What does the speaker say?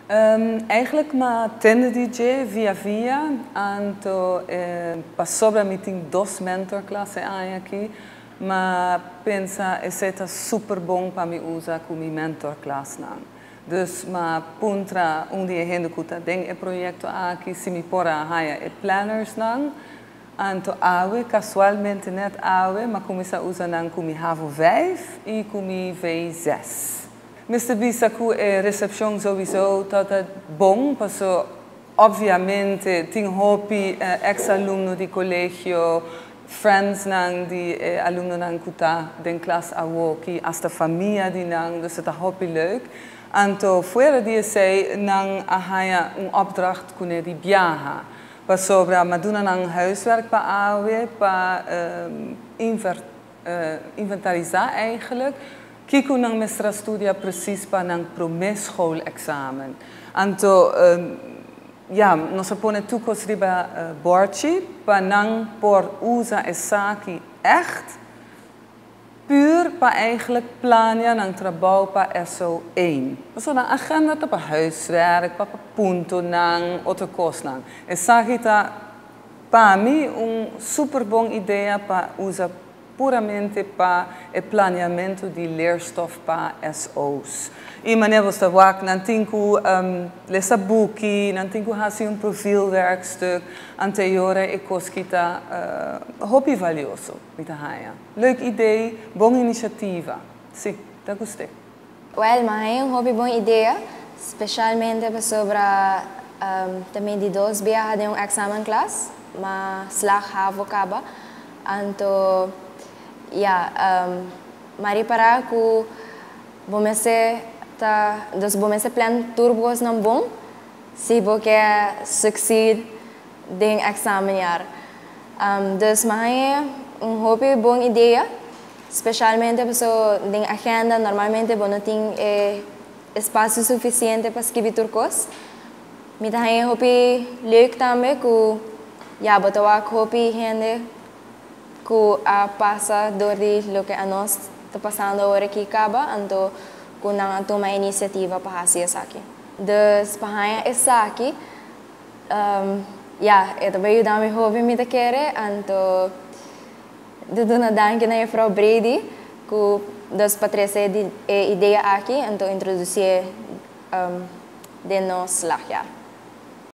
Eigenlijk m'a tende di dje via via, anto pasobra mi tin dos mentorklas e aña aki, m'a pensa esei ta super bon pa mi usa ku mi mentorklasnan. Dus m'a puntra un di e hende ku ta den e proyekto aki si mi por a haña e plannersnan. Anto awe, kasualmente nèt awe, m'a kuminsá usa nan ku mi havo 5 i ku mi V6. Mester bisa ku e resepshon sowieso ta bon, paso obviamente tin hopi ex-alumno di kolegio, friendsnan di e alumnonan ku ta den klas awoki, hasta famia di nan, dus ta hopi leuk. Anto fuera di esei nan a haña un opdracht kuné di biaha. Pasobra m'a duna nan huiswerk pa awe pa inventarisá eigenlijk kiko nan mester a studia precies pa nan promé schoolexamen. Anto ja, nos a pone tur kos riba bòrchi pa nan por usa esaki echt puur pa eigenlijk plania nan trabou pa SO1. Pasobra nan agenda ta pa huiswerk, pa puntonan, otro kosnan. Esaki ta pa mi un super bon idea pa usa puramente pa e planeamentu di leerstof pa SO's. I manera bo ta wak, nan tin ku lesa buki, nan tin ku hasi un profielwerkstuk, anterior e kos ku ta hopi valioso, mi ta haña. Leuk idee, bon inisiativa. Si, ta gust'é. Well, m'a haña un hopi bon idea, spesialmente pasobra tambe di dos biaha den un examenklas, m'a slag havo kaba. Anto, ja, m'a ripará ku bo mester ta, dus bo mester plan tur kosnan bon, si bo ke succeed den examenjaar. Dus m'a haña un hopi bon idea, spesialmente paso den agenda normalmente bo no tin espasio sufisiente pa skirbi tur kos. Mi ta haña hopi leuk tambe ku ja, bo ta wak hopi hende ku a pasa dor di loke anos ta pasando awor aki kaba, anto ku nan a tuma inisiativa pa hasi esaki. Dus pa haña esaki, ja, e ta bai yuda mi hopi, mi ta kere, anto di duna danki na juffrouw Brady ku dus pa trese e idea aki, anto introdusí den nos slaagjaar.